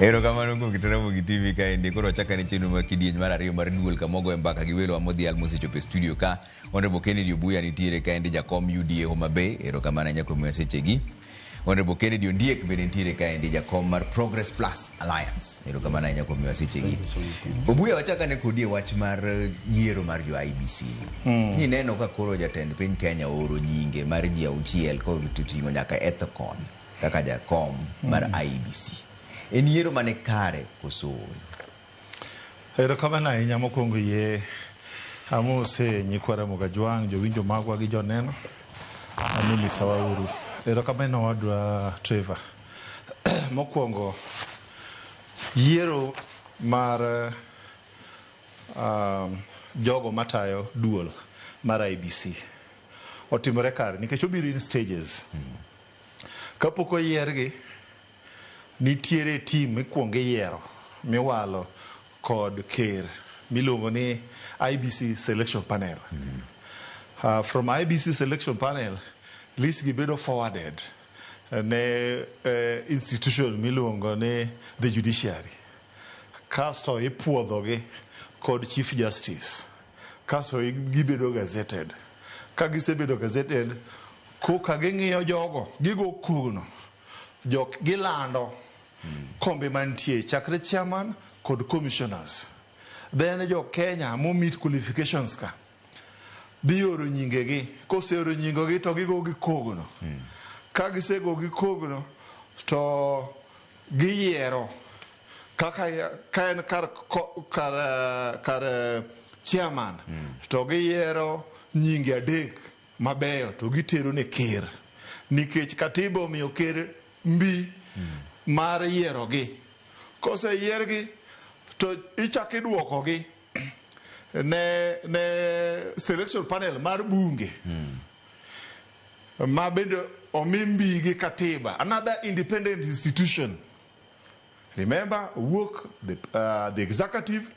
Erokamano kuom kit Ramogi TV kaendi. Koro wachak ane chenro mar kidieny mar ariyo mar duol kama wagoye mbaka gi welowa modhial mosechopo e studio ka. Honorable Kennedy Obuya nitiere kaendi jakom UDA Homa Bay. Erokamano ahinya kuom miyowa sechegi. Honorable Kennedy Ondiek bende nitiere kaendi jakom mar Progress Plus Alliance. Erokamano ahinya kuom miyowa sechegi. Obuya wachak ane kodi e wach mar yiero mar jo IEBC ni. Nineno ka koro jatend piny Kenya ooro nyinge mar ji auchiel koting'o nyaka Ethekon kaka jakom mar IEBC. En yiero mane kare koso ooyo? Erokamano ahinya mokwongo yie amose nyikwa Ramogi Ajwang', jowinjo magwa gi joneno. Amini sawa uru. Erokamano owadwa Trevor. Mokwongo yiero mar jogo matayo duol mar IEBC otimore kare nikech obiro in stages. Kapok oyiergi, nitiere team mikwongo iyiero miwalo kod ker miluongo ni IEBC selection panel. From IEBC selection panel, list gi bedo forwarded ne institution miluongo ni the judiciary. Kasto ipuodho gi kod chief justice. Kasto gibedo gazetted. Ka gisebedo gazetted, koka ging'iyo jogo, gigo kogno, jok gilando kombe mantie chakre chairman kod commissioners. Then jo Kenya mo meet qualifications ka dhi oro nyingegi. Koseoro nyingegi to gigo gi kogno. Ka gisego gi kogno to giyiero kaka ka en kar, kar, kar chairman to giyiero nyinge adek mabeyo to gitero ne ker nikech katiba omiyo ker mbi mar yierogi. Koseyiergi to ichak iduokogi ne selection panel mar bunge ma bende omi mbi gi katiba, another independent institution. Remember, wuok the executive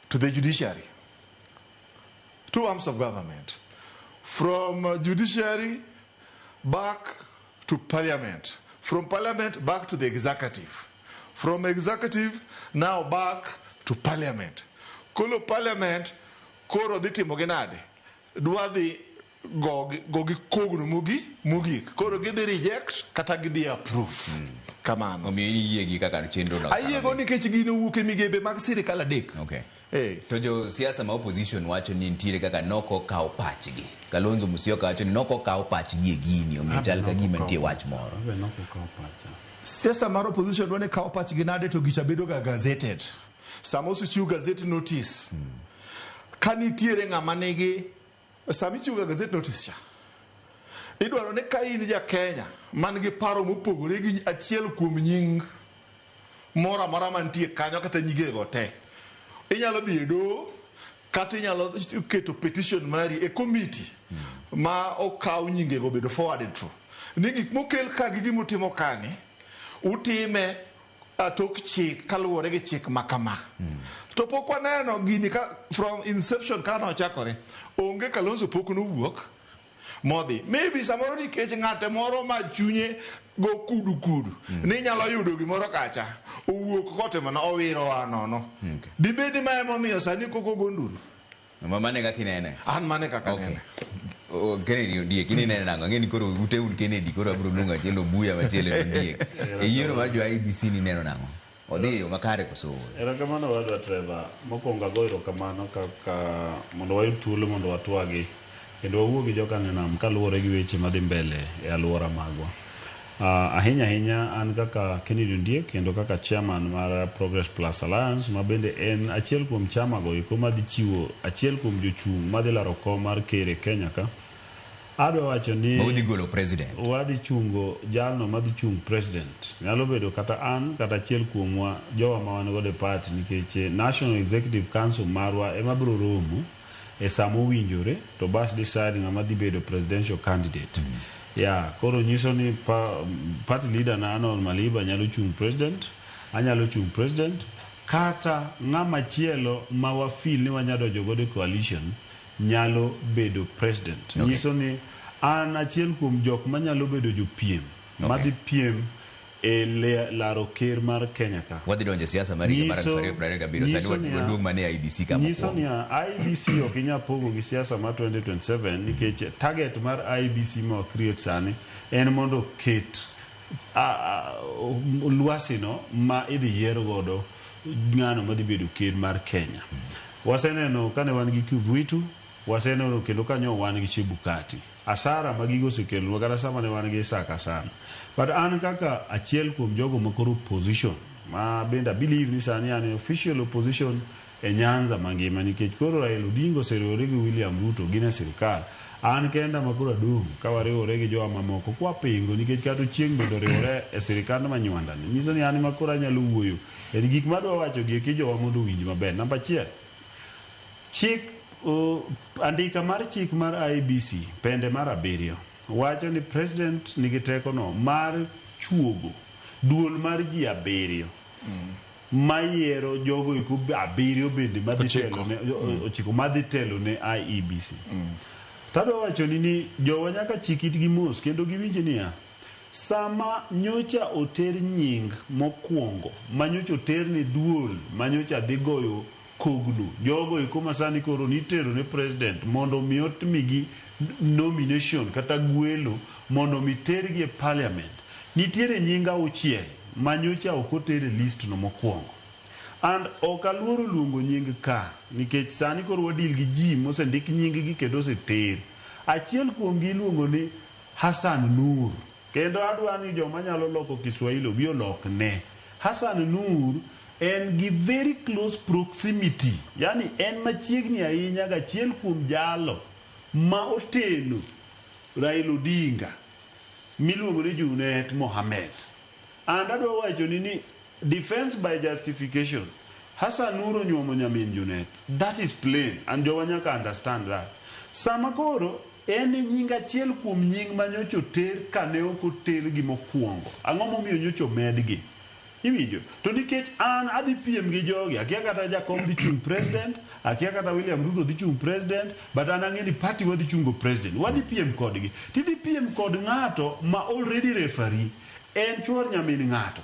to the judiciary, two arms of government. From judiciary back to parliament, from parliament back to the executive, from executive now back to parliament. Koro parliament koro dhi timo gi nade? Dwa dhi go gi kogno mogik. Koro gidhi reject kata gidhi approve. Kamano. Omiyo in iyie gi kaka chenro no? Ayiego nikech gino owuok e migepe mag sirikal adek. To jo siasa ma opposition wacho ni nitiere kaka nok okaw pachgi. Kalonzo Musyoka wacho ni nok okaw pachgi e gini, omiyo chal ka gima nitie wach moro. Siasa mar opposition dwa ni kaw pachgi nade to gicha bedo ga gazetted. Sama osechiw gazette notice, ka nitiere ng'ama nigi sama ichiwo ga gazette notice cha, idwaro ni ka in ja Kenya man gi paro mopogore gi achiel kuom nying moro amora mantie kanyo kata nyingego te, inyalo dhi e doho kata inyalo keto petition mari e committee ma okaw nyingego bedo forwarded to ni gik mokel ka gi gimutimo kani utime tok chik kaluwore gi chik ma kama. To pok waneno gini ka from inception ka nochakore onge Kalonzo pok nowuok modhi. Maybe samoro nikech ng'ate moro ma chunye go kudu kudu ni nyalo yudo gimoro kacha owuok kotimo na owiro nono. Dibed ni ma emomiyo sani koko go nduru. Ma mane kaka inene? An mane kaka nene. Kennedy Ondiek, in inene nang'o? Ang'e ni koro ute un Kennedy, koro abiro luongo achiel Obuya machielo en Ondiek. E yiero mar jo IEBC ni ineno nang'o? Odhi e yo makare koso ooyo? Erokamano owadwa Trevor. Mokwongo ago erokamano kaka mondo wayud thuolo mondo watwagi kendo wawuo gi jokanyanam kaluwore gi weche madhi mbele e alwora magwa. Ahinya ahinya an kaka Kennedy Ondiek kendo kaka chairman mar Progress Plus Alliance ma bende en achiel kuom chama go eko madhi chiwo achiel kuom jochung' madhi laro kom mar ker e Kenya ka. Adwa wacho ni Ma udhi golo president. Wadhi chungo jalno madhi chung president. Nyalo bedo kata an kata achiel kuomwa jowa ma wan godo e party nikech National Executive Council marwa ema biro romo e sama owinjore to bas decide ng'ama dhi bedo presidential candidate. Yeah, koro nyiso ni party leader na Arnold Maliba nyalo chung president, anyalo chung president kata ng'ama chielo ma wa feel ni wanyalo donjo godo e coalition nyalo bedo president. Nyiso ni an achiel kuom jok manyalo bedo jopiem madhi piem. e laro ker mar Kenya ka. Wadhi donjo e siasa mar higa mar 2027. Sani waduong' mana e IEBC ka Nyiso mokwongo. niya, IEBC ok inyal pogo gi siasa mar 2027 nikech target mar IEBC ma wa create sani en mondo oket lwasi no ma idhi yier godo ng'ano madhi bedo ker mar Kenya. Waseneno kane wan gi Kivuitu, waseneno kendo kanyo wan gi Chebukati. Asara ma gigo osekelonwa kata sama ne wan gi Isaac Hassan. But an kaka achiel kuom jogo ma koro opposition, ma bende I believe ni sani an e official opposition e Nyanza mangima nikech koro Raila Odinga oseriwore gi William Ruto gin e sirikal. An kenda ma koro adong' ka wariwore gi jowa mamoko kwapingo nikech kata Ochieng' bende oriwore e sirikand Manywanda ni. Nyiso ni an ema koro anyalo wuoyo. En gik madwa wacho gi eki jowa mondo owinj maber. Namba achiel, chik andika mar chik mar IEBC pende mar 7 wacho ni president nigi teko no mar chuogo duol mar ji 7 mayiero jogo eko 7 bende madhi telo ne 9 madhi telo ne IEBC. Tadwa wacho ni jowa nyaka chik itgi mos kendo giwinj niya, sama nyocha oter nying mokwongo ma nyocha oter ne duol ma nyocha dhi goyo kogno, jogo eko masani koro nitero ne president mondo mi otimigi nomination kata gwelo mondo mi tergi e parliament, nitiere nying 6 ma nyocha ok oter e list no mokwongo. And ok aluoro luongo nying ka nikech sani koro wadil gi ji mosendik nying gi kendo oseter. Achiel kuomgi iluongo ni Hassan Nur. Kendo adwa ni joma nyalo loko Kiswahili obi olokne. Hassan Nur en gi very close proximity, yani en machiegni ahinya gi achiel kuom jalo ma oteno Raila Odinga miluongo ni Junet Mohamed. And adwa wacho ni defense by justification, Hassan Nur onyuomo nyamin Junet. That is plain and jowa nyaka understand that. Sama koro en e nying achiel kuom nying ma nyocha oter kane ok oter gi mokwongo. Ang'o momiyo nyocha omedgi? Iwinjo? To nikech an adhi piem gi jogi, akia kata Jakom dhi chung' president, akia kata William Ruto dhi chung' president, but an ang'e ni party wadhi chungo president. Wadhi piem kodgi. Tidhi piem kod ng'ato ma already referee, en chuor nyamin ng'ato.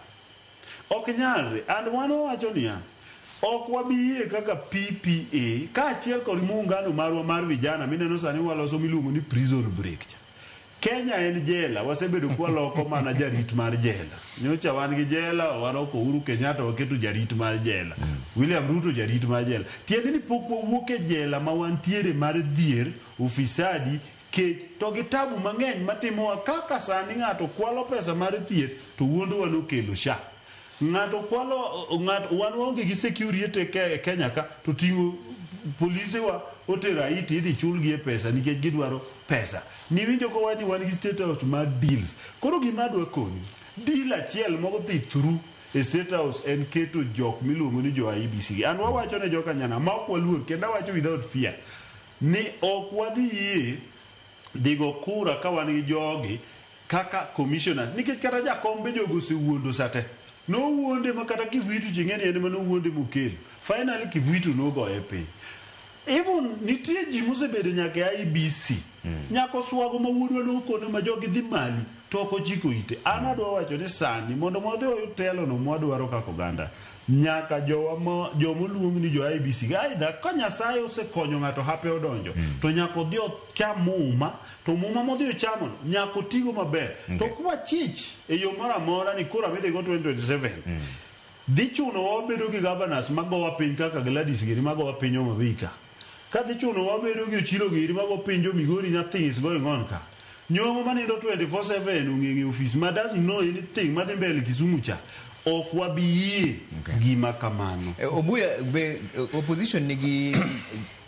Ok nyalre. And wan wawacho niya, ok wabi yie kaka PPA, kaachiel kod muungano marwa mar vijana mineno sani waloso miluongo ni prison break cha. Kenya en jela, wasebedo kwaloko mana jarit mar jela. Nyocha wan gi jela, waloko Uhuru Kenyatta waketo jarit mar jela. William Ruto jarit mar jela. Tiende ni pok wawuok e jela ma wantiere mar dhier, ufisadi, kech, to gi tabu mang'eny matimowa kaka sani ng'ato kwalo pesa mar thieth to wuondowa nokelo SHA. Ng'ato kwalo, ng'ato, wan waonge gi security e Kenya ka, to ting'o polise wa otero Haiti idhi chulgi e pesa nikech gidwaro pesa. Niwinjo kowach ni wan gi state house mar deals. Koro gima adwa koni, deal achiel modhi through e state house en keto jok miluongo ni jo IEBC. An wawacho ne joka Nyana ma ok waluor kendo awacho without fear ni ok wadhi yie dhi go kura ka wan gi jogi kaka commissioners nikech kata jakom be jogo osewuondo sate. Nowuonde ma kata Kivuitu ching'e ni en ema nowuonde mokelo. Finally Kivuitu nogoye piny. Even nitie ji mosebedo nyaka e IEBC. Nyaka Oswago ma wuodwa nokone ma jogi dhi mali to ok ochiko ite. An adwa wacho ni sani mondo wadhi wayud telo no mwadwaro kaka oganda, nyaka jowa ma jomoluong ni jo IEBC either ka Nyasaye osekonyo ng'ato hape odonjo to nyaka odhi ocham muma, to muma modhi ochamo no nyaka otigo maber. To kwachich e yo moro amora ni kura midhigo 2027 dhi chuno wabedo gi governors magowa piny kaka Gladys giri magowa piny Homa Bay ka. Ka dhi chuno wabedo gi Ochilo giri mago piny jo Migori nothing is going on ka. Nyong'o manindo 24/7 ong'eng' e office ma doesn't know anything madhi mbele Kisumu cha. Ok wabi yie gima kamano. Obuya, be opposition nigi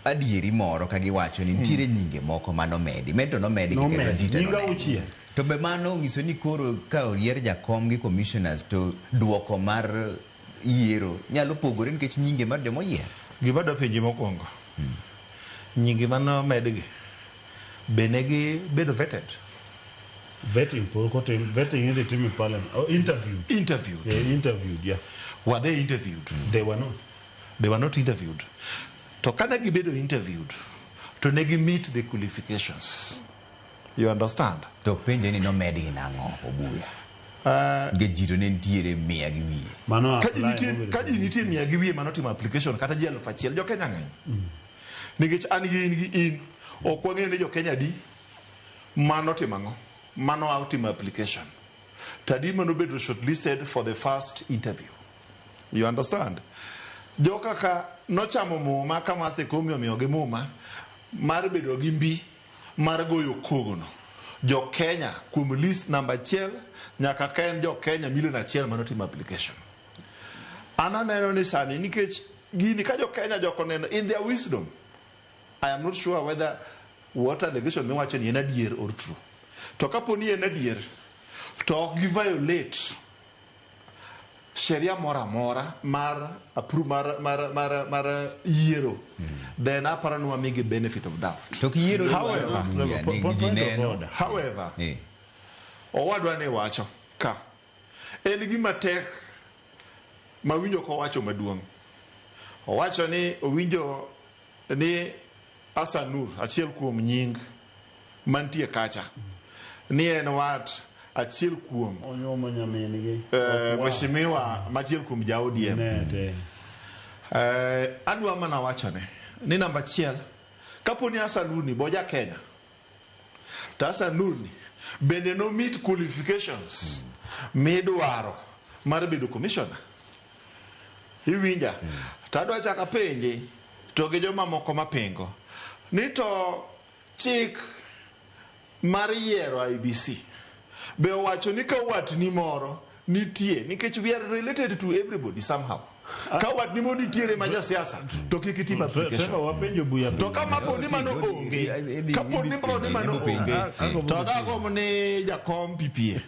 adieri moro ka giwacho ni nitiere nyinge moko manomedi. Med to nomedi gi kendo Nomedi. jite Nying nomedi. auchiel. To be mano nyiso ni koro ka oyier jakom gi commissioners to duoko mar yiero nyalo pogore nikech nyinge mar joma oyier. Gima adwa penji mokwongo, nyinge manomedgi be ne gibedo vetted? Vetting pok otim, vetting idhi tim e parliament. Oh, interviewed. Interviewed. Yeah, interviewed, yeah. Were they interviewed? They were not. They were not interviewed. To kane gibedo interviewed, to ne gi meet the qualifications. You understand? To penje ni nomedgi nang'o, Obuya? Nikech ji to ne nitiere mia gi wiye. Mano Ka ji apply nitie, mobedo ka ji nitie mia gi wiye manotimo application kata ji 1000, jo Kenya ng'eny. Nikech an gi in gi in, ok wang'eyo ni jo Kenya di manotimo ang'o, mano otimo application. To adi manobedo shortlisted for the first interview. You understand? Jo kaka nochamo muma ka Martha Koome omiyogi muma mar bedo gi mbi mar goyo kogono. Jo Kenya kuom list namba 1 nyaka ka en jo Kenya milion 1 manotimo application. An aneno ni sani nikech gini ka jo Kenya joko neno in their wisdom, I am not sure whether what allegation miwacho ni en adier or true. To kapo ni en adier, to ok gi violate sheria moro amora mar approve mar yiero, then aparo ni wamigi benefit of doubt. To kiyiero However, dwaro Po- ni po- ji point of neno. order. However, owadwa ni wacho ka en gima tek mawinjo kowacho maduong'. Owacho ni owinjo ni Hassan Nur, achiel kuom nying mantie kacha, ni en wat achiel kuom Onyuomo nyamin-gi. Mheshimiwa machiel kuom ja ODM. Nete. Adwa mana wachone ni namba 1, kapo ni Hassan Nur ni boja Kenya, to Hassan Nur ni bende no meet qualifications midwaro mar bedo commissioner. Iwinja? To adwa chako apenje to gi joma moko mapingo ni to chik mar yiero IBC be owacho ni ka watni moro nitie, nikech we are related to everybody somehow. Ka watni moro nitiere ma jasiasa to kik itim application. Trevor, wapenjo Buya. To ka mapo ni mano onge, kapo ni mpo ni mano onge, to dagombo ni jakom PPA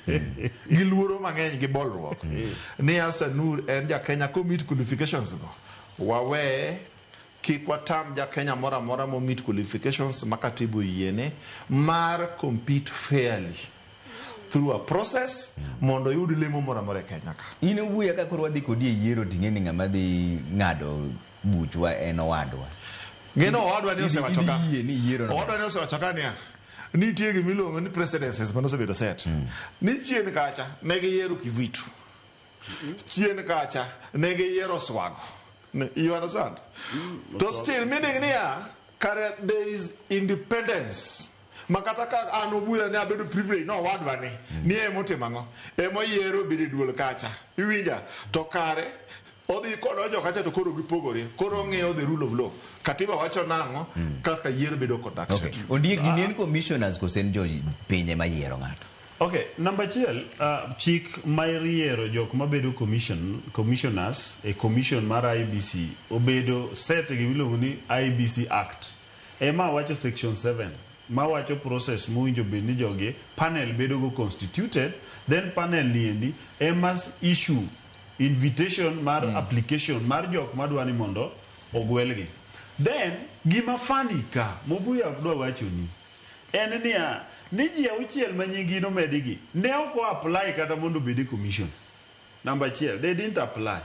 gi luoro mang'eny gi bolruok ni Hassan Nur en ja Kenya komit qualifications go, wawe kik watam ja Kenya moro amora momit qualifications ma katiba oyiene mar compete fairly through a process mondo oyud lemo moro amora e Kenya ka. In Obuya ka koro wadhi kodi e yiero ting'e ni ng'ama dhi ng'ado buchwa en owadwa. Ng'eno owadwa ni osewacho ka. Idhi yie ni yiero no. Owadwa ni osewacho ka niya, nitie gima iluongo ni precedences mane osebedo set. Ni chien kacha ne giyiero Kivuitu. Chien kacha ne giyiero Swago. You understand? To still meaning niya, kare there is independence. Makata ka an Obuya ne abedo privilege no owadwa ni, ni emotimo ang'o? Emoyiero bedo e duol kacha. Iwinja? To kare odhi kodonjo kacha to koro gipogore. Koro ong'iyo the rule of law. Katiba wacho nang'o kaka yiero bedo conducted. Okay. Ondiek gini en commissioners kose en jo pinje mayiero ng'ato? Okay, namba achiel, chik mar yiero jok mabedo commissioners e commission mar IBC obedo set e gima iluongo ni IBC Act. Ema wacho section 7 ma wacho process mowinjo bed ni jogi panel bedo go constituted, then panel ni endi ema issue invitation mar application mar jok madwa ni mondo ogwelgi. Then gima funny ka Mobuya ok dwa wacho ni en niya ni ji 6 ma nyinggi nomedigi ne ok o apply kata mondo obed e commission. Namba 1, they didn't apply.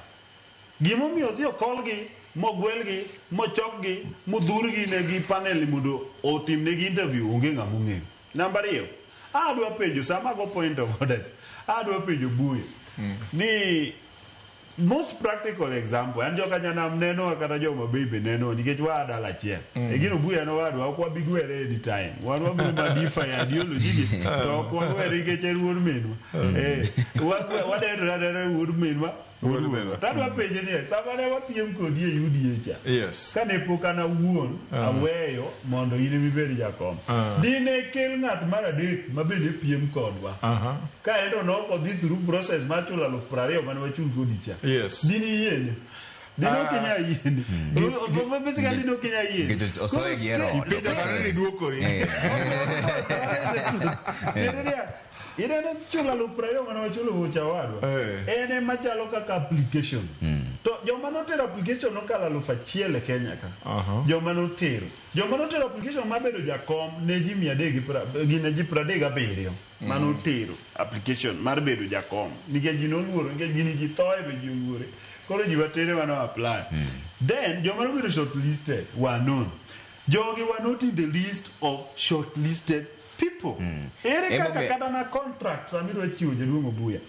Gimomiyo odhi okolgi, mogwelgi, mochokgi, modhurgi ne gi panel ni mondo otimnegi interview, onge ng'ama ong'eyo. Namba 2, adwa penjo sama ago point of order, adwa penjo Buya ni most practical example, an joka nyanam nenowa kata joma Bay be nenowa nikech waa dala achiel. E gino Buya nowadwa ok wabi gwere anytime. Wan wabiro ma differ e ideology gi to ok wagwere nikech en wuod minwa. Wadendore adenda wuod minwa. Wuod minwa. To adwa penje ni sama ne wapiem kodi e UDA cha. Yes. Kane pok an awuon aweyo mondo in ema ibed jakom. Dine kel ng'at mar adek ma bende piem kodwa. Ka en to nok odhi through process mar chulo 20,000 mane wachul kodi cha. Yes. Dine yiene. Dine ok inyal yiene. Basically dine ok inyal yiene. Nikech osoye gi e ot. Penjo kata ni duokori. Tiende niya, ineno chulo 20,000 mane wachulo wuocha owadwa. En ema chalo kaka application. To joma notero application nokalo 1,000 e Kenya ka. Joma notero. Joma notero application mar bedo jakom ne ji mia adek gi ne ji 37 manotero application mar bedo jakom. Nikech ji noluoro, nikech gini ji thoe be ji oluore. Koro ji watere mano apply. Then joma nobedo shortlisted were known. Jogi were not in the list of shortlisted people. Ere kaka kata na contract sama idwa chiwo jaduong' Obuya.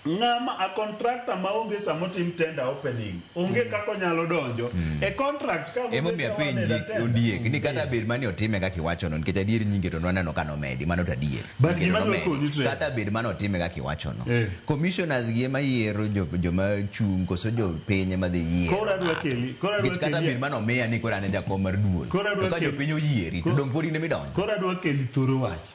Ng'ama a contractor maonge samotim tender opening onge kaka onyalo donjo e contract ka Emomiyo apenji, Ondiek, ni kata bed mane otime kaka iwachono, nikech adier nyinge to nwaneno ka nomedi, mano to adier. But Nyinge to gima dwa nomedi. koni, Trevor. Kata bed mane otime kaka iwachono, commissioners gi ema yiero joma chung' koso jopiny ema dhi yiero Koro adwa ng'ato? keli- koro adwa Nikech kata keli- bed mane omiya ni koro an e jakom mar duol, Koro adwa to ka jopiny oyieri to dong' pod in ema idonjo. Koro adwa keli thoro wach.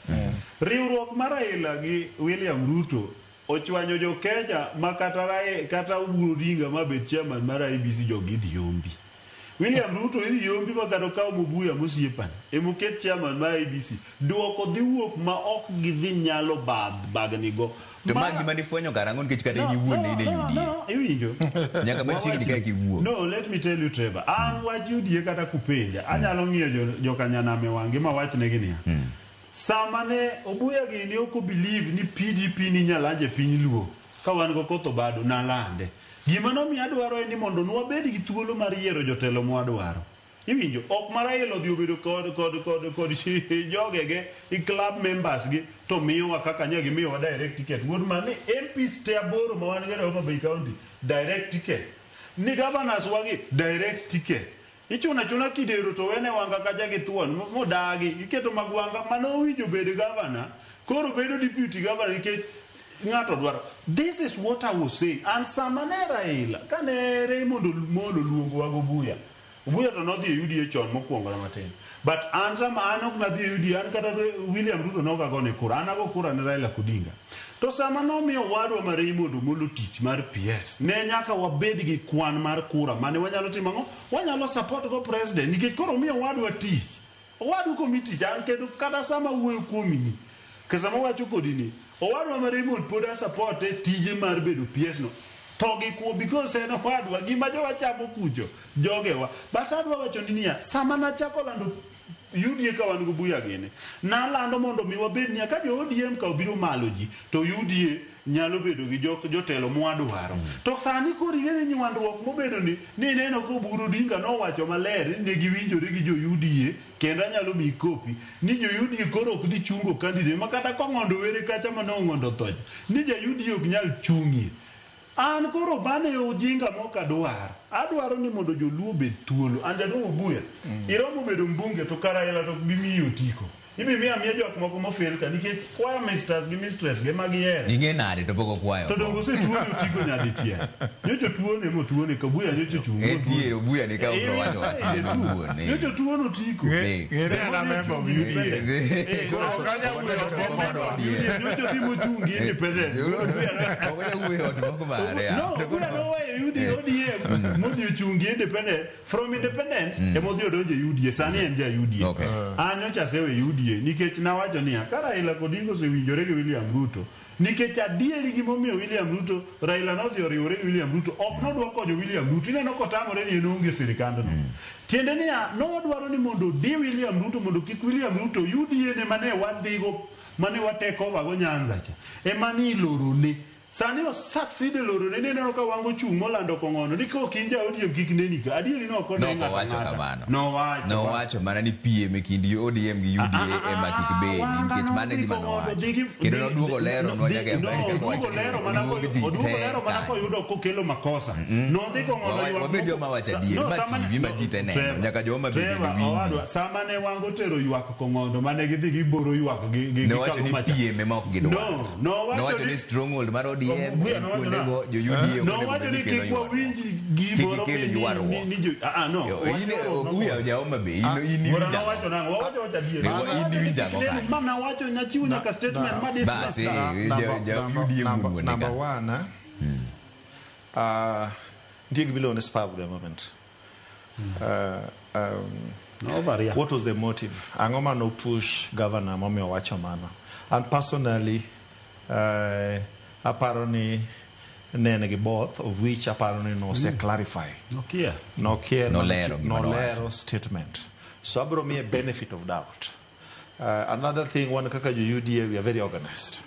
Riwruok mar Raila gi William Ruto ochwanyo jo Kenya ma kata kata Oburu Odinga ma bed chairman mar IEBC jogi idhi yombi. William Ruto idhi yombi ma kata okaw Mubuya mosiepani emoket chairman mar IEBC. Duoko dhi wuok ma ok gidhi nyalo bagni go. To ma gima nifwenyo karang'o, nikech kata in iwuon ne in e UDA? No, iwinjo. Nyaka machiegni ka kiwuok. No, let me tell you, Trevor. An wach UDA kata kupenja, anyalo ng'iyo jokanyanam e wang'gi ma wachnegi niya. Sama ne Obuya gini ok obelieve ni PDP ni nyalanje piny Luo, ka wan go koth Obado nalande. Gima nomiyo adwaro en ni mondo nwabed gi thuolo mar yiero jotelo mwadwaro. Iwinjo, ok mar Raila odhi obedo kod jogege i club members gi to miyowa kaka nya gimiyowa direct ticket. Wuod ma ni MPs te aboro ma wan godo e Homa Bay County direct ticket. Ni governors wagi direct ticket. Ichuno achuna Kidero to wene Wanga kacha gi thuon modagi iketo mag Wanga mane owinjo bed governor koro bedo deputy governor nikech ng'ato dwaro. This is what I was saying. And sama ne Raila kane Raymond Omolo oluongowa go Obuya, Obuya to nodhi e UDA chon mokwongo na matin. But an sama an ok nadhi e UDA, an kata William Ruto ne ok agone kura, an ago kura ne Raila Odinga. To sama nomiyo owadwa ma Raymond Omolo tich mar PS, ne nyaka wabed gi kwan mar kura mane wanyalo timo ang'o? Wanyalo support go president nikech koro omiyo owadwa tich. Owadu komi tich, an kendo kata sama awuoyo kuomi ni, ka sama awacho kodi ni, owadwa ma Raymond pod a support e tije mar bedo PS no. Tho gi kuo because en owadwa, gima jowa chamo kucho, jogewa. But adwa wacho ni niya, sama nachako lando UDA ka wan go Buya gini, nalando mondo mi wabed niya, ka jo ODM ka obiro malo ji, to UDA nyalo bedo gi jotelo mwadwaro. To sani koro ing'e ni nywandruok mobedo ni, ni ineno ka Oburu Odinga nowacho maler ni ne giwinjore gi jo UDA, kendo anyalo miyi kopi, ni jo UDA koro ok dhi chungo candidate, ma kata kong'ondo were kacha mane ong'ondo thocha, ni ja UDA ok nyal chung'ie. An koro mano e ujinga mok adwar. Adwaro ni mondo joluo obed thuolo. An jaduong' Obuya, iromo bedo mbunge to kara Raila to ok bi miyi otiko. Ibi miyo amiya jok moko mofil ka nikech choir masters gi mistress gi ema gihero. Ing'e nade to pok okwayo To donge osetuone otiko nyadichiel. Nyocha otuone motuone ka Obuya nyocha ochung' Entie Obuya ni ka obro wacho wach owuon. Nyocha otuone otiko. Ng'e ni an a member of UDA. Koro ok anyal wuoyo oko mar ODM. Nyocha odhi mochung' gi independent. Ok onyal wuoyo ot moko mare. No, Obuya noweyo UDA ODM modhi ochung' gi independent. From independent emodhi odonjo e UDA. Sani en ja UDA. An nyocha asewe UDA nikech nawacho niya, ka Raila Odinga osewinjore gi William Ruto, nikech adieri gimomiyo William Ruto, Raila nodhi oriwore gi William Ruto, ok nodwa konyo William Ruto. Ineno kotamore ni en oonge sirikandno. Tiende niya, nodwaro ni mondo odi William Ruto mondo kik William Ruto UDA ne mane wadhigo, mane wa take over go Nyanza cha, ema ni ilorone. Sani o succeed e lorone ni ineno ka wango chung' molando kong'ono ni ka ok in ja ODM kik neni ka. Adieri no ok one Nok ng'ato owacho ang'ata. kamano. Nowacho. Nowacho mana ni piem e kind ODM gi UDA ema kik bedi nikech mano e gima nowacho. Kendo noduogo lero nwa nyaka e Amerika No, kowacho oduogo ni lero mana oluong ji oduogo te lero mana kanyo. koyudo kokelo makosa. Nodhi kong'ono ywak Wabed moko- joma wacho adier, no, ma sama TV ma no, ji te neno, Trevor, nyaka joma be Trevor, bende winji. owadwa, sama ne wango tero ywak kong'ondo mane gidhi giboro ywak gi Nowacho ni Kaluma cha. piem ema ok gidwar. No, nowacho Nowacho ni ni stronghold mar ODM Obuya en nowacho kuondego na- jo UDA ok onego Nowacho bed ni ni kelo kik ywaruok. wawinji Kik gimoro gikel ywaruok. ni jo ah, ah, no, Yo, wach in ywaruok Obuya nowacho. ja Homa Bay, in Bura iwinjo nowacho ang'o? nang'o? Wawacho wacho adier. Ne, Nowacho in ni iwinjo kik ang'o nenu- kanyo? ma nawacho nachiwo nyaka statement ma Bas, discuss. ja UDA wuon wuon Number ka. one, nitie gima iluongo ni spur of the moment. No overreact. What was the motive? Ang'o mano push governor momiyo owacho mano? And personally, aparo ni ne en gi both, of which aparo ni nose clarify. Nokia. Nokia Nolero gima nowacho. nolero statement. So abro miye benefit of doubt. Another thing, one kaka jo UDA, we are very organized.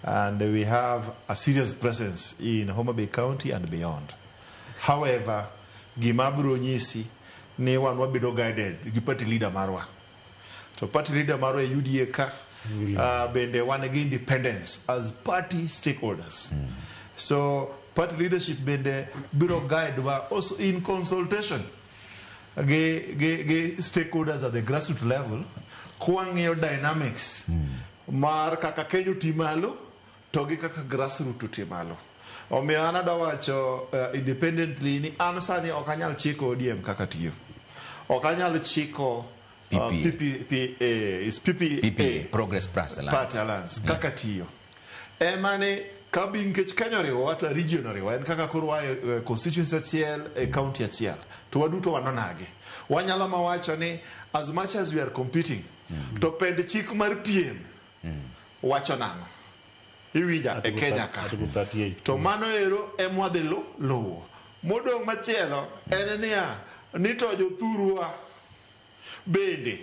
And we have a serious presence in Homa Bay County and beyond. However, gima abro nyisi ni wan wabedo guided gi party leader marwa. To party leader marwa e UDA ka Bende wan gi independence as party stakeholders. So party leadership bende biro guide wa also in consultation gi stakeholders at the grassroots level, kwang'iyo dynamics mar kaka Kenya oti malo to gi kaka grassroots oti malo. Omiyo an adwa wacho independently ni an sani ok anyal chiko ODM kaka tiyo, ok anyal chiko PPA. PPA, is PPA, PPA, Progress Plus Alliance. Party Alliance kaka tiyo ema ni kabi, nikech Kenya oriwowa to region oriwowa, en kaka koro wa e constituency achiel, e county achiel, to waduto wanonagi wanyalo mawacho ni as much as we are competing, to pend chik mar piem wacho nang'o, iwinja, e Kenya ka. Article 38. To mano ero emwadhi luwo. Modong' machielo en niya ni to jothurwa bende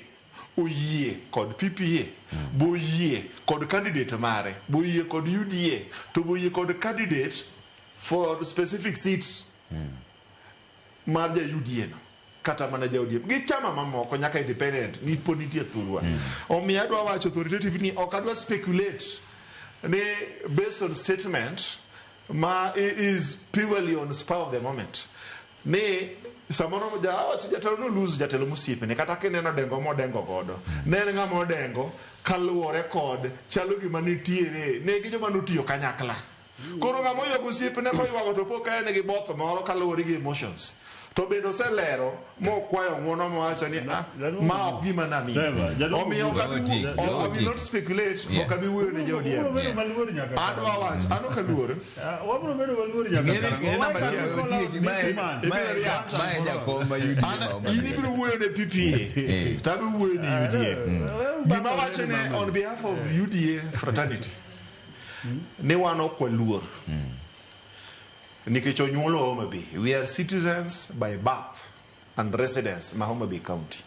oyie kod PPA, boyie kod candidate mare, boyie kod UDA, to boyie kod candidate for specific seat mar ja UDA no kata mana ja ODM gi chama mamoko nyaka independent ni pod nitie thurwa. Omiyo adwa wacho authoritative ni ok adwa speculate ni based on statement ma is purely on spur of the moment, ni samoro jawacho jatelo no lose jatelo mosiepene, kata kineno dengo modengo godo ne en ng'ama odengo kaluwore kod chalo gima nitiere ne gi joma notiyo kanyakla. Koro ng'ama oywago osiepne koywago to po ka en gi both moro kaluwore gi emotions, to bende oselero mokwayo ng'uono mowacho ni, "Ah, ma ok gima nami." Trevor, jaduong' Omiyo ok abi Watik, I will not speculate. Ok abi wuoyo ne jo Wabiro ODM. bedo maluor nyaka Adwa wacho an ok aluor. Ah, wabiro bedo maluor nyaka Ng'eni namba achiel. This man. Ibiro react. Mae jakom ma UDA ma Homa In Bay. ibiro wuoyo ne PPA to abi wuoyo ne UDA. Gima wacho ne on behalf of UDA fraternity ni wan ok waluor nikech onyuolo Homa Bay. We are citizens by birth and residence ma Homa Bay County.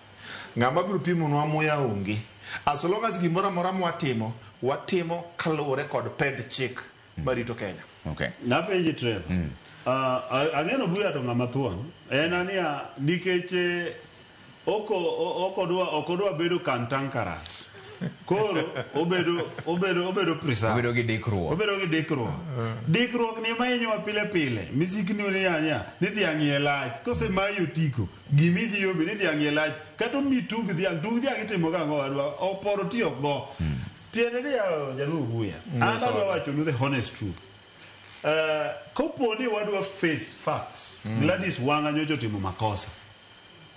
Ng'ama biro pimonwa muya onge, as long as gimoro amora mwatimo, watimo kaluwore kod pend chik marito Kenya. Napenji, Trevor. Ang'eno Buya to ng'ama thuon. En ania nikech ok odwa bedo cantankerous. Koro obedo precise. Obedo gi dikruok. Obedo gi dikruok. Dikruok ni ema hinyowa pile pile. Misikni ni ania ni dhiang' iye lach. Kose mayi otiko, gimidhi yombe ni dhiang' iye lach. Kata omi tug dhiang', tug dhiang' itimo gang'o wadwa? Oporo ti ok go. Tiende ni ya jaluo Buya. An adwa wachonu the honest truth. Kopo ni wadwa face facts, Gladys Wanga nyocha otimo makosa.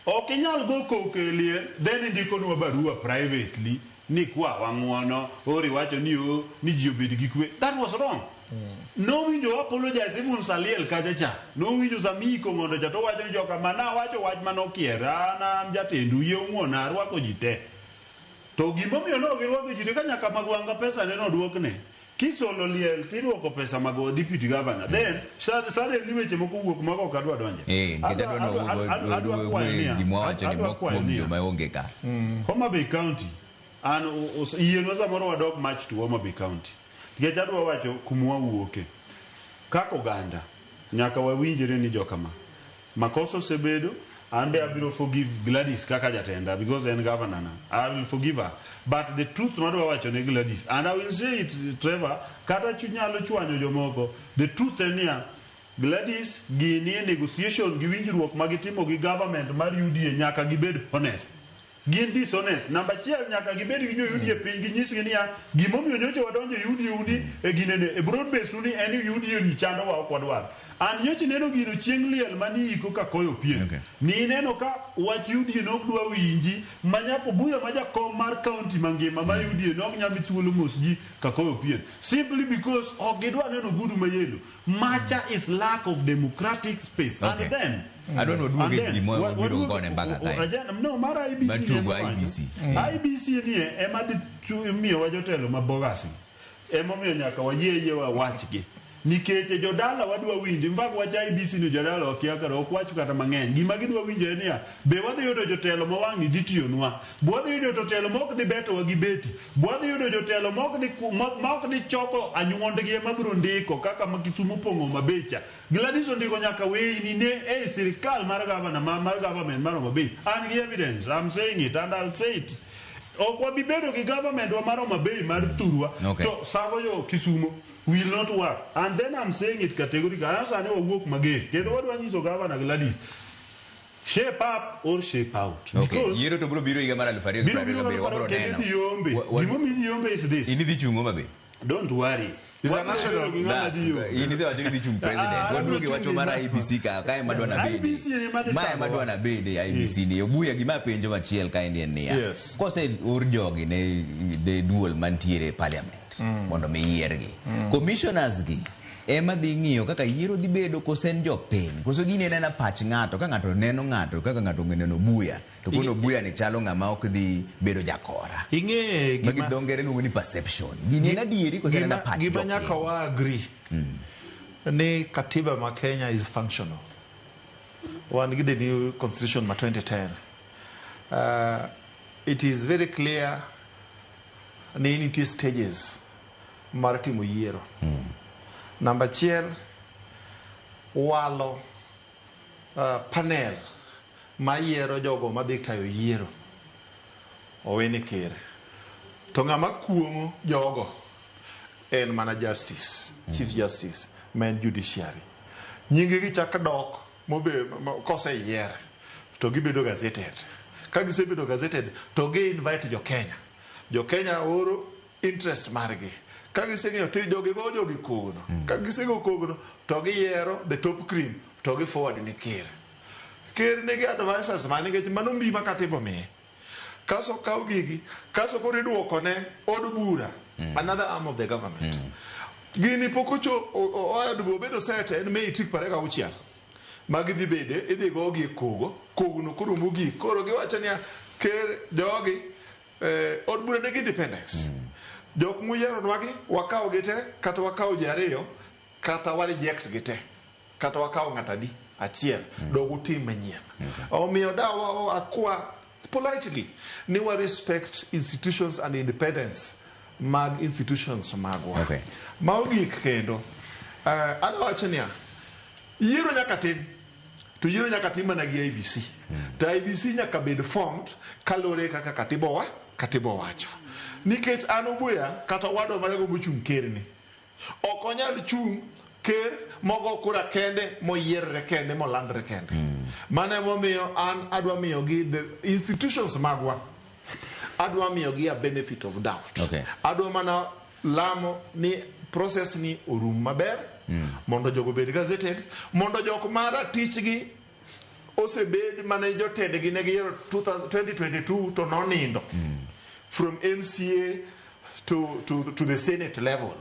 Ok inyal go koko e liel, then indikonwa barua privately ni kwa wang'uono, ori wacho ni o ni ji obed gi kwe. That was wrong. Nowinjo apologize even saliel kacha cha. Nowinjo sami iko ng'ondo cha to wacho ni joka mana wacho wach manokier an an jatendu, yie ung'uona, arwako ji te. To gimomiyo ne ok girwako ji te ka nyaka Magwanga pesa ne nodwokne. Kisolo liel tiduoko pesa mag deputy governor. Then suddenly weche moko wuok mago ok adwa donje. Nikech adwa Adwa kwayo niya, gima wacho ni adwa moko kwayo kuom niya. joma onge ka. Homa Bay County an yienwa samoro wadok much to Homa Bay County nikech adwa wacho kuma wawuoke kaka oganda. Nyaka wawinjre ni jokama makosa osebedo. An be abiro forgive Gladys kaka jatenda because en governor na. I will forgive her, but the truth madwa wacho ne Gladys, and I will say it, Trevor, kata nyalo chwanyo jomoko, the truth en niya, Gladys gini e negotiation gi winjruok ma gitimo gi government mar UDA, nyaka gibed honest. Gin dishonest. Namba achiel, nyaka gibed gi jo UDA piny, ginyisgi niya, gimomiyo nyocha wadonjo e UDA uni e ginene e broad base uni en ni UDA ni chandowa, ok wadwar. An nyocha ineno gino chieng' liel mani iko ka koyo pien. Ni ineno ka wach UDA nok dwa winji ma nyaka Obuya ma jakom mar county mangima ma UDA nok nyami thuolo mos ji ka koyo pien. Simply because ok gidwa neno gudu mayelo. Macha is lack of democratic space. And then Adwa ni waduog and e then, gima wabiro gone mbaka kae. No, mar IEBC Mar ni tugo ema wacho. IEBC. IEBC ni ema dhi miyowa jotelo ma bogus. Emomiyo nyaka wayie yie wawachgi. Nikech jodala wadwa winjo, in fact wach IEBC ni jodala wakia kata ok wach kata mang'eny. Gima gidwa winjo en niya, be wadhi yudo jotelo ma wang'ni dhi tiyonwa? Be wadhi yudo jotelo ma ok dhi betowa gi beti? Be wadhi yudo jotelo ma ok dhi ma ok dhi choko anyuondgi ema biro ndiko kaka ma Kisumu opong'o Homa Bay cha? Gladys ondiko nyaka weyni ne e sirikal mar governor mar government mar Homa Bay. An gi evidence, I'm saying it and I'll say it. Ok wabi bedo gi government wa mar Homa Bay mar thurwa to savo jo Kisumo will not work. And then I'm saying it categorically. An sani wawuok mager kendo wadwa nyiso Governor Gladys shape up or shape out. Okay. Yiero to biro biro higa mar Biro biro 2027 wabiro kendo neno. idhi yombe. Gimomiyo idhi yombe is this. In idhi chung' Homa Bay? Don't worry. Is a national- Bas, in isewacho ni idhi chung' president. Waduogo e wach mar IEBC ka, kae ema dwa nabede. IEBC ema dhi Ma ema thagowa. dwa nabede IEBC ni. Obuya gima apenjo machiel kaendi en niya. Yes. Kose or jogi ne duol mantiere e parliament mondo mi yiergi. Commissioners gi ema dhi ng'iyo kaka yiero dhi bedo kose en jopiny. Koso gini en ena pach ng'ato ka ng'ato neno ng'ato kaka ng'ato neno Obuya to kono Obuya ni chalo ng'ama ok dhi bedo jakora. Ing'e Magi gima dho ngere luongo ni perception. Gini en adieri kose en ena pach gima jopiny? nyaka wa agree ni katiba ma Kenya is functional. Wan gi the new constitution ma 2010. It is very clear ni nitie stages mar timo yiero. Namba achiel, walo panel mayiero jogo madhi tayo yiero owene ker. To ng'ama kuong'o jogo en mana justice, chief justice ma en judiciary. Nyinge gi chak dok mobe koseyier to gibedo gazetted. Ka gisebedo gazetted to gi invite jo Kenya. Jo Kenya oro interest margi. Ka giseng'eyo to jogi go jogi kogno. Ka gisego kogno to giyiero the top cream to gi forward ne ker. Ker nigi advisors mane nikech mano mbi ma katiba omiye. Kaso kaw gigi, kaso koro iduoko ne od bura, another arm of the government. Gini pok ocho oa obedo set en Mei tarik 26. Magi dhi bede, idhi gogi e kogo, kogno koro mogik. Koro giwacho niya, ker jogi, od bura nigi independence. Jok muyieronwagi, wakaw gi te, kata wakaw ji ariyo, kata wa reject gi te. Kata wakaw ng'ato adi achiel, dog utim manyien. Omiyo dawa akwa politely ni wa respect institutions and independence mag institutions magwa. Ma ogik kendo, adwa wacho niya, yiero nyaka tim, to yiero nyaka tim mana gi IEBC. To IEBC nyaka bed formed kaluwore kaka katiba owacho. Nikech an Obuya kata owadwa marego mochung' ker ni, ok onyal chung' ker mogo kura kende, moyierre kende, molandre kende. Mano emomiyo an adwa miyogi the institutions magwa, adwa miyogi a benefit of doubt. Adwa mana lamo ni process ni orum maber, mondo jogo obed gazetted, mondo jok ma ratichgi osebed mane jotendgi ne giyiero 2022 to nonindo. From MCA to the Senate level.